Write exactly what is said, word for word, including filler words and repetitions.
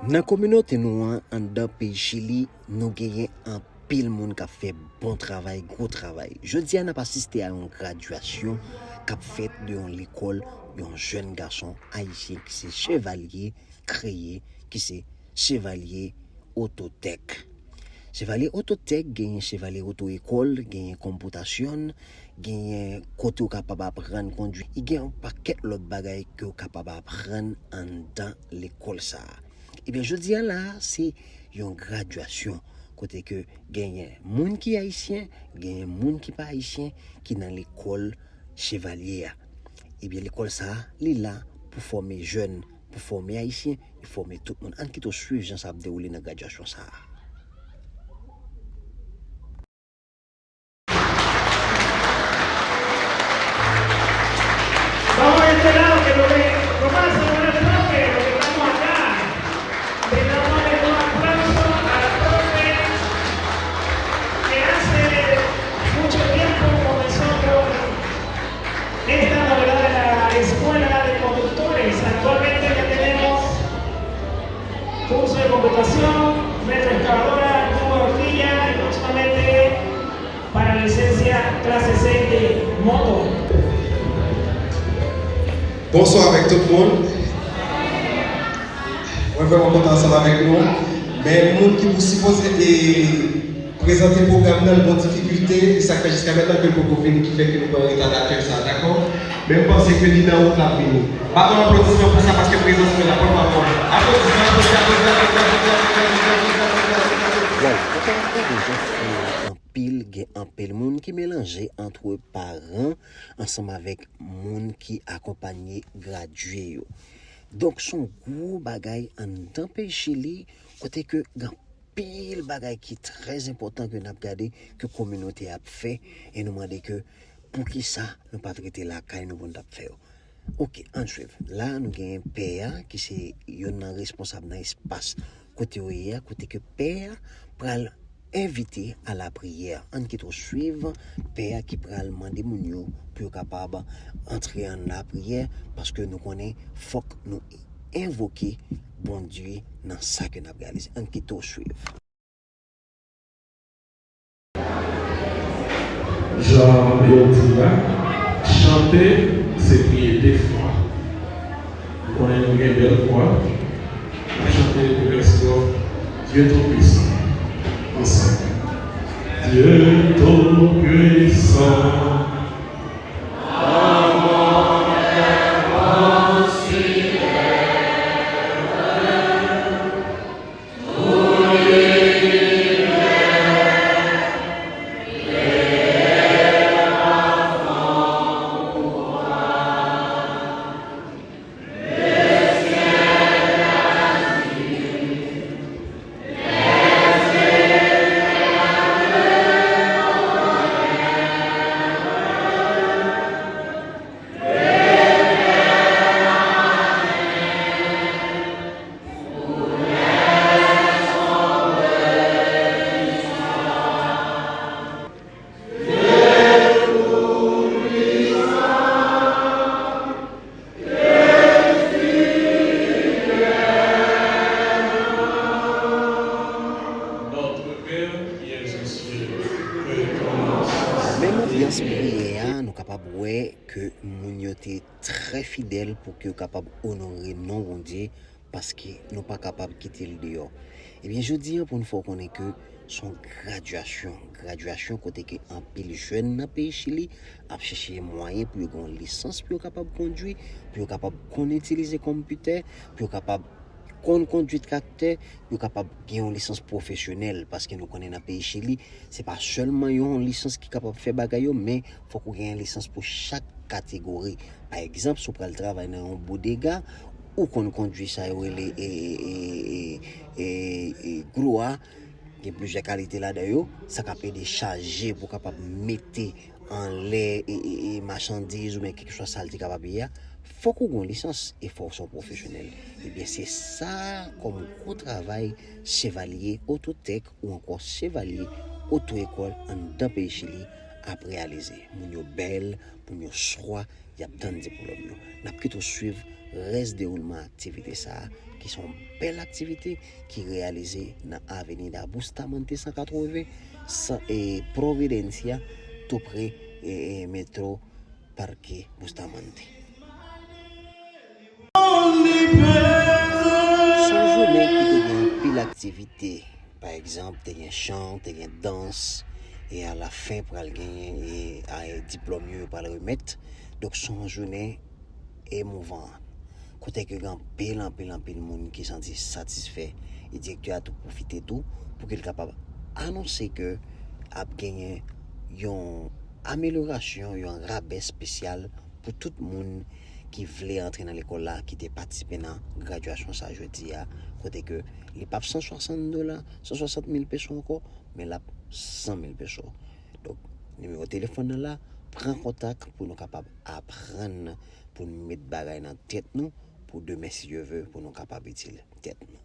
Nan kominote nou an, anndan peyi Chili, nou genyen anpil moun k ap fè bon travay, gwo travay. Jodi a, n ap asiste a yon gradyasyon k ap fèt de yon lekòl, yon jèn gason ayisyen ki se Chevalye kreye, ki se Chevalye Ototèk. Chevalye Ototèk genyen Chevalye Oto Ekòl, genyen Konpòtasyon, genyen kote w kapab aprann kondwi. I gen yon pakèt lòt bagay ke w kapab aprann anndan lekòl sa a. Ebyen, jodi a la a, se yon gradyasyon kote ke genyen moun ki ayisyen, genyen moun ki pa ayisyen ki nan lekòl Chevalye a. Ebyen, lekòl sa a, li la pou fòme jèn, pou fòme ayisyen, e fòme tout moun. Ann kite w swiv jan sa ap dewoule nan gradyasyon sa a. Vamos a este lado, que lo ve, lo pasa por el bloque, lo que estamos acá. Le damos un aplauso a la profe que hace mucho tiempo comenzó con esta novedad de la escuela de conductores. Actualmente ya tenemos curso de computación, retroexcavadora, tuba horquilla y próximamente para la licencia clase seis de moto. Bonswa avèk tout moun. Mwen vrèman kontan ansanm avèk nou. Men moun ki pou sipoze te prezante pwogram nan, l gon difikilte, e sa k fè jiska mentnan ke l poko vini, ki fè ke nou pran reta datè sa, dakò? Men m panse ke li nan wout l ap vini. Bat yon aplodisman pou sa, paske prezans mwen la, pran pawòl. Aplodisman, aplodisman, aplodisman, aplodisman. Waw, ou pa wè jan frè a anpil, gen anpil moun ki melanje ant paran ansanm avèk moun ki akonpanye gradye yo. Donk, se yon gwo bagay anndan peyi Chili, kote ke gen anpil bagay ki trè enpòtan ke n ap gade, ke kominote a ap fè, e nou mande ke poukisa nou pa t rete lakay nou pou n t ap fè yo. Oke, ann swiv. La, nou genyen pè a, ki se youn nan responsab nan espas kote yo ye a, kote ke pè a pral envite a lapriyè. Ann kite w swiv pè a ki pral mande moun yo pou yo kapab antre an lapriyè, paske nou konnen fòk nou envoke Bondye nan sa ke n ap realize. Ann kite w swiv. Jan yo di la, chante se priye de fwa. Nou konnen nou gen bèl vwa. N ap chante vèsyon Dieu Tout-Puissant ansanm. Dieu Tout-Puissant. Notre Père qui es aux cieux, que ton nom soit sanctifié. Menm anbyans priyè a, nou kapab wè ke moun yo te trè fidèl pou ke yo kapab onore non Bondye, paske nou pa kapab kite l deyò. Ebyen, jodi a, pou n fè w konnen ke se yon gradyasyon, gradyasyon kote ke anpil jèn nan peyi Chili ap chèche mwayen pou yo gen yon lisans pou yo kapab kondwi, pou yo kapab konn itilize konpitè, pou yo kapab konn kondwi traktè, pou yo kapab gen yon lisans pwofesyonèl, paske nou konnen nan peyi Chili, se pa sèlman yon lisans ki kapab fè bagay yo, men fòk ou gen yon lisans pou chak kategori. Pa egzanp, si w pral travay nan yon bodega, ou konn kondwi sa yo rele, e, e, e, e, e, e, glo a, gen plizyè kalite ladan yo, sa k ap ede chaje pou w kapab mete anlè, e, e, e, machandiz oubyen kèlkeswa sa l te kapab ye a, fòk ou gen yon lisans e fò w se yon pwofesyonèl. Ebyen, se sa kòm gwo travay Chevalye Ototèk ou ankò Chevalye Oto Ekòl anndan peyi Chili ap reyalize. Moun yo bèl, moun yo swa, y ap tann diplòm yo. N ap kite w swiv rès dewoulman aktivite sa a, ki se yon bèl aktivite ki reyalize nan Avenida Bustamante san katreven, san, e Providencia, tou pre e, e metro Parque Bustamante. Se yon jounen ki te gen anpil aktivite. Pa egzanp, te gen chan, te gen dans, e alafen pral genyen e, a, e diplòm yo, yo pral remèt. Donk, se yon jounen emouvan, kote ke gen anpil, anpil, anpil moun ki santi satisfè. E direktè a tou pwofite tou pou ke l kapab anonse ke ap genyen yon amelyorasyon, yon rabè espesyal pou tout moun ki vle antre nan lekòl la, ki te patisipe nan gradyasyon sa jodi a, kote ke li p ap san swasant dola, san swasant mil peso ankò, men l ap san mil peso. Donk, nimewo telefòn nan la, pran kontak pou nou kapab aprann, pou n met bagay nan tèt nou, pou demen, si Dye ve, pou nou kapab itil tèt nou.